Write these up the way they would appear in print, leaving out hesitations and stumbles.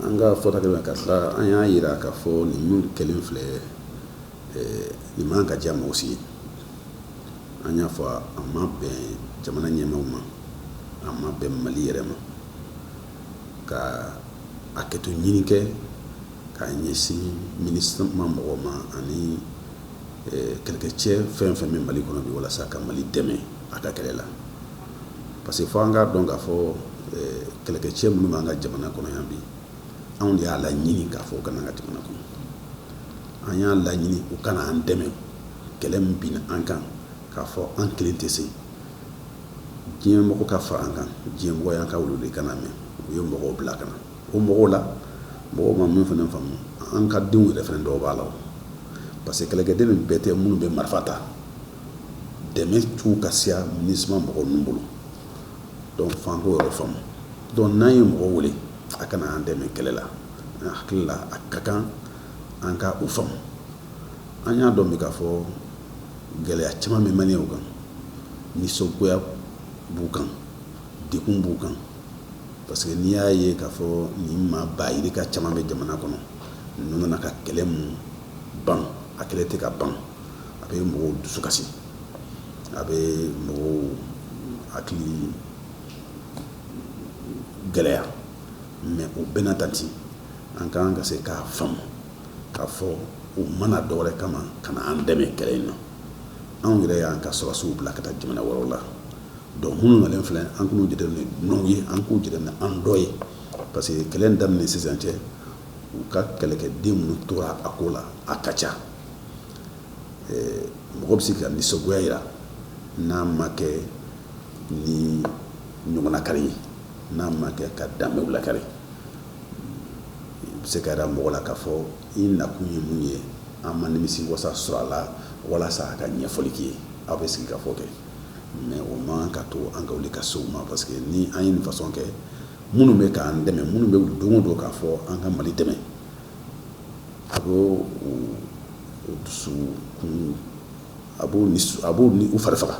An ka fɔta kɛlen ka tila, an y'a jira k'a fɔ nin min kɛlen filɛ, nin man ka diya mɔgɔ si ye. An y'a fɔ, a ma bɛn jamana ɲɛmaaw ma, a ma bɛn Mali yɛrɛ ma, ka hakɛto ɲini kɛ k'a ɲɛsin MINUSMA mɔgɔw ma ani kɛlɛkɛcɛ fɛn fɛn bɛ Mali kɔnɔ bi, walasa ka Mali dɛmɛ a ka kɛlɛ la. Parce que fo an k'a dɔn k'a fɔ kɛlɛkɛcɛ minnu b'an ka jamana kɔnɔ yan bi, anw de y'a laɲini k'a fɔ u kana an ka jamana kɔnɔ. An y'a laɲini u kana an dɛmɛ kɛlɛ min binna an kan, k'a fɔ an kelen tɛ se, diɲɛ mɔgɔ ka fara an kan. Diɲɛ mɔgɔ y'an ka wele kana mɛn, u ye mɔgɔw bila ka na. O mɔgɔw la, mɔgɔw ma min fana faamu, an ka denw yɛrɛ fana dɔw b'a la, parce que kɛlɛkɛden nin bɛɛ tɛ minnu bɛ marifa ta. Dɛmɛ cogo ka siya MINUSMA mɔgɔw ninnu bolo. Donc f'an k'o yɔrɔ faamu. Donc n'an ye mɔgɔ wele a kana an dɛmɛ kɛlɛ la, an hakili la a ka kan an ka o faamu. An y'a dɔn bi k'a fɔ gɛlɛya caman bɛ Maliyɛnw kan, nisɔngoya b'u kan, degun b'u kan, parce que n'i y'a ye k'a fɔ nin maa ba yirika caman bɛ jamana kɔnɔ, ninnu nana ka kɛlɛ mun ban, a kɛlɛ tɛ ka ban, a bɛ mɔgɔw dusu kasi, a bɛ mɔgɔw hakili gɛlɛya. Mais o bɛɛ n'a ta ten, an ka kan ka se k'a faamu k'a fɔ u mana dɔwɛrɛ kama ka na an dɛmɛ kɛlɛ in na. Anw yɛrɛ y'an ka sɔrɔdasiw bila ka taa jamana wɛrɛw la. Donc minnu nalen filɛ, an k'u jateminɛ dunanw ye, an k'u jateminɛ an dɔ ye, parce que kɛlɛ in daminɛ sisan cɛ, u ka kɛlɛkɛden minnu tora a ko la, a ka ca. Mɔgɔ bɛ se ka nisɔngoya jira n'a ma kɛ ni ɲɔgɔnnakari ye, n'a ma kɛ ka danbew lakari. I bɛ se ka yira mɔgɔ la k'a fɔ i nakun ye mun ye, an ma nimisi wasa sɔrɔ a la, walasa a ka ɲɛfɔli k'i ye, aw bɛ sigi ka fɔ kɛ. Mais o man ka to an ka wuli ka se o ma, parce que ni an ye nin façon kɛ, minnu bɛ k'an dɛmɛ, minnu bɛ wuli don o don k'a fɔ an ka Mali dɛmɛ, a b'o o dusukun, a b'o ni u fari faga.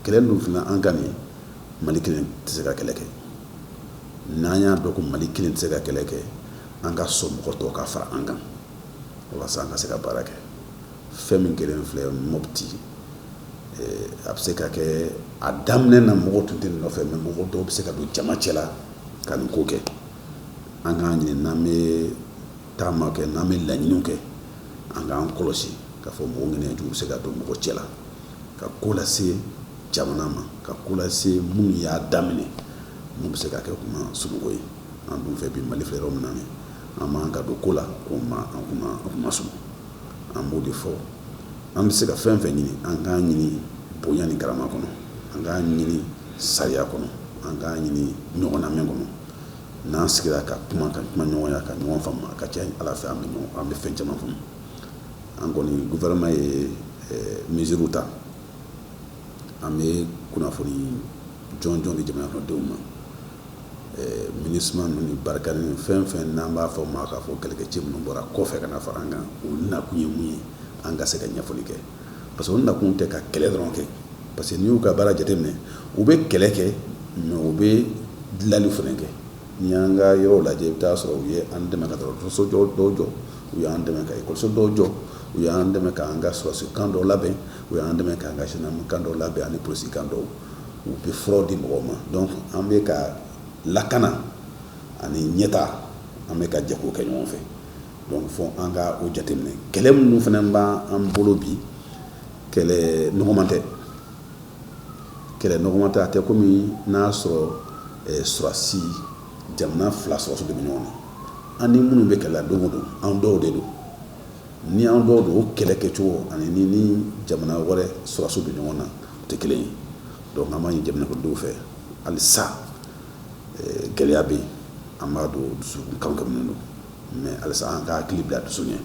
Kɛlɛ ninnu fana, an ka nin Mali kelen tɛ se ka kɛlɛ kɛ. N'an y'a dɔn ko Mali kelen tɛ se ka kɛlɛ kɛ, an ka sɔn mɔgɔ tɔw ka fara an kan walasa an ka se ka baara kɛ. Fɛn min kɛlen filɛ Mopti, a bɛ se ka kɛ a daminɛ na mɔgɔw tun tɛ nin nɔfɛ, mais mɔgɔ dɔw bɛ se ka don jama cɛ la ka nin ko kɛ. An k'an ɲini, n'an bɛ taama kɛ, n'an bɛ laɲiniw kɛ, an k'an kɔlɔsi k'a fɔ mɔgɔ ŋaniya jugu bɛ se ka don mɔgɔ cɛ la ka ko lase jamana ma, ka ko lase minnu y'a daminɛ, mun bɛ se ka kɛ kuma somɔgɔ ye. An dun fɛ bi, Mali filɛ yɔrɔ min na nin, an man ka don ko la ko ma an kuma an kuma sɔn. An b'o de fɔ, an bɛ se ka fɛn fɛn ɲini, an k'an ɲini bonya ni karama kɔnɔ, an k'an ɲini sariya kɔnɔ, an k'an ɲini ɲɔgɔn lamɛn kɔnɔ. N'an sigira ka kuma, ka kuma ɲɔgɔnya, ka ɲɔgɔn faamu, a ka ca Ala fɛ an bɛ ɲɔgɔn, an bɛ fɛn caman faamu. An kɔni, gouvernement ye mesures ta, an bɛ kunnafoni jɔnjɔn di jamana kɔnɔdenw ma. MINUSMA ninnu ni Barkhane ni fɛn fɛn n'an b'a fɔ ma k'a fɔ kɛlɛkɛcɛ minnu bɔra kɔfɛ ka na fara an kan, o nakun ye mun ye, an ka se ka ɲɛfɔli kɛ, parce que o nakun tɛ ka kɛlɛ dɔrɔn kɛ. Parce que n'i y'u ka baara jateminɛ, u bɛ kɛlɛ kɛ, mais u bɛ dilanli fana kɛ. N'i y'an ka yɔrɔw lajɛ, i bɛ taa sɔrɔ u ye an dɛmɛ ka dɔgɔtɔrɔso dɔw jɔ, u y'an dɛmɛ ka ekɔliso dɔw jɔ, u y'an dɛmɛ k'an ka sɔrɔdasi camp dɔw labɛn, u y'an dɛmɛ k'an ka gendarme camp dɔw labɛn ani polisi camp dɔw. U bɛ furaw di mɔgɔw ma. Donc an bɛ ka lakana ani ɲɛta, an bɛ ka jɛ k'o kɛ ɲɔgɔn fɛ. Donc fo an ka o jateminɛ. Kɛlɛ minnu fana b'an bolo bi, kɛlɛ nɔgɔman tɛ, kɛlɛ nɔgɔman tɛ. A tɛ komi n'a sɔrɔ sɔrɔdasi jamana fila sɔrɔdasiw de bɛ ɲɔgɔn na. An ni minnu bɛ kɛlɛ la don o don, an dɔw de don. Ni an dɔw don, o kɛlɛ kɛcogo ani ni jamana wɛrɛ sɔrɔdasiw bɛ ɲɔgɔn na, o tɛ kelen ye. Donc an b'a ɲini jamana kɔnɔdenw fɛ halisa, gɛlɛya bɛ yen, an b'a dɔn, dusukun kaminen don, mais halisa an ka hakili bila dusu ɲɛ,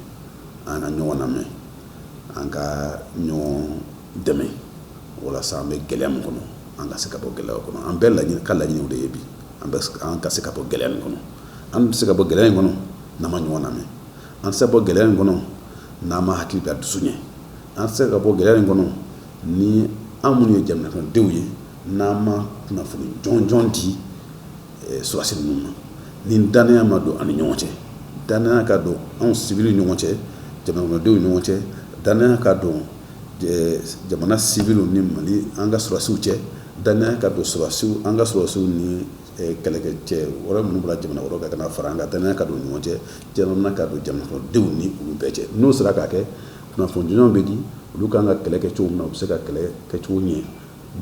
an ka ɲɔgɔn lamɛn, an ka ɲɔgɔn dɛmɛ walasa an bɛ gɛlɛya min kɔnɔ, an ka se ka bɔ gɛlɛya kɔnɔ. An bɛɛ laɲini ka laɲiniw de ye bi an bɛ an ka se ka bɔ gɛlɛya in kɔnɔ. An bɛ se ka bɔ gɛlɛya in kɔnɔ n'an ma ɲɔgɔn lamɛn. An tɛ se ka bɔ gɛlɛya in kɔnɔ n'an ma hakili bila dusu ɲɛ. An tɛ se ka bɔ gɛlɛya in kɔnɔ ni an minnu ye jamana kɔnɔdenw ye, n'an ma kunnafoni jɔnjɔn di sɔrɔdasi ninnu ma. Ni dannaya ma don an ni ɲɔgɔn cɛ, dannaya ka don anw siviliw ɲɔgɔn cɛ, jamanakɔnɔdenw ɲɔgɔn cɛ, dannaya ka don jamana siviliw ni Mali an ka sɔrɔdasiw cɛ, dannaya ka don sɔrɔdasiw an ka sɔrɔdasiw ni kɛlɛkɛcɛ wɛrɛ minnu bɔra jamana wɛrɛ kan ka na fara an kan, dannaya ka don ɲɔgɔn cɛ, dannaya ka don jamanakɔnɔdenw ni olu bɛɛ cɛ. N'o sera ka kɛ, kunnafoni jɔnjɔn bɛ di, olu kan ka kɛlɛ kɛ cogo min na, u bɛ se ka kɛlɛ kɛcogo ɲɛ.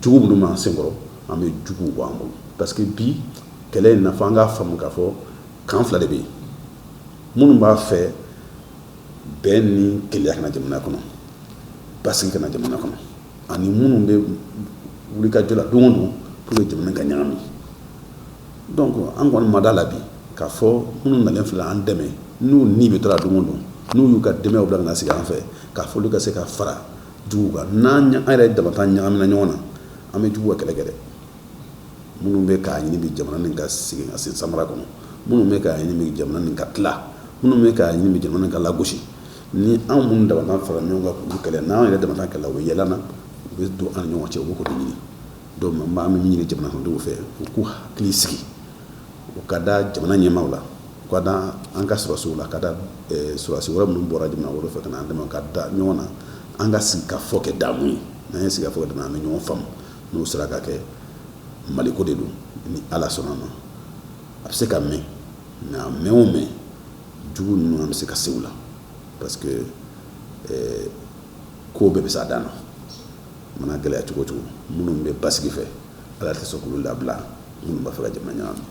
Jugu minnu b'an senkɔrɔ, an bɛ juguw bɔ an bolo, parce que bi kɛlɛ in na, fo an k'a faamu k'a fɔ camp fila de bɛ yen: minnu b'a fɛ bɛn ni kelenya ka na jamana kɔnɔ, basigi ka na jamana kɔnɔ, ani minnu bɛ wulikajɔ la don o don pour que jamana ka ɲagami. Donc an kɔni ma da la bi k'a fɔ minnu nalen filɛ an dɛmɛ, n'u ni bɛ taa don o don, n'u y'u ka denbayaw bila ka na sigi an fɛ, k'a fɔ olu ka se ka fara juguw kan. N'an an yɛrɛ damata ɲagamina ɲɔgɔn na, an bɛ jugu ka kɛlɛ kɛ dɛ. Minnu bɛ k'a ɲini bi jamana nin ka sigi ka sen samara kɔnɔ, minnu bɛ k'a ɲini bi jamana nin ka tila, minnu bɛ k'a ɲini bi jamana nin ka lagosi, ni anw minnu damata fara ɲɔgɔn kan k'olu kɛlɛ, n'an yɛrɛ damata kɛlɛ, u bɛ yɛlɛ an na, u bɛ don an ni ɲɔgɔn cɛ, u bɛ k'o de ɲini. Donc an bɛ min ɲini jamana kɔnɔdenw fɛ, u k'u hakili sigi, u ka da jamana ɲɛmaaw la, u ka da an ka sɔrɔdasiw la, ka da sɔrɔdasi wɛrɛ minnu bɔra jamana wɛrɛ fɛ ka na an dɛmɛ, ka da ɲɔgɔn na, an ka sigi ka fɔ kɛ damu ye. N'an ye sigi ka fɔ kɛ damu ye, an bɛ ɲɔgɔn faamu. N'o sera ka kɛ, Maliko de don. Ni Ala sɔnna ma, a bɛ se ka mɛn, mais a mɛn o mɛn, jugu ninnu, an bɛ se ka se u la, parce que ko bɛɛ bɛ s'a dan na. Mana gɛlɛya cogo o cogo, minnu bɛ basigi fɛ, Ala tɛ sɔn k'olu labila. Minnu b'a fɛ ka jamana ɲagami.